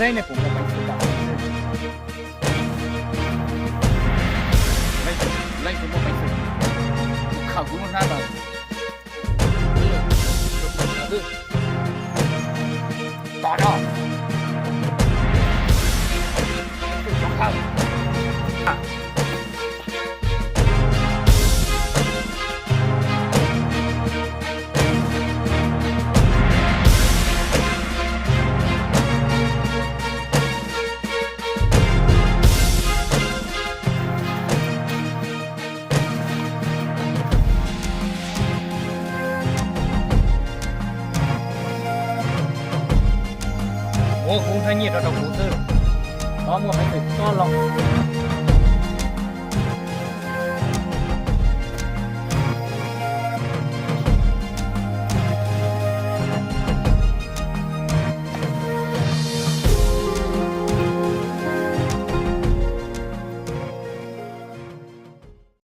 Nej puas muaj peev xwm? Leej twg muaj peev xwm, kuv khaws kuv lub hnab ntawd. Tom no. Ua kuv hnab nyiaj rau rau kuv xwb, txhob muaj peev xwm txhob los.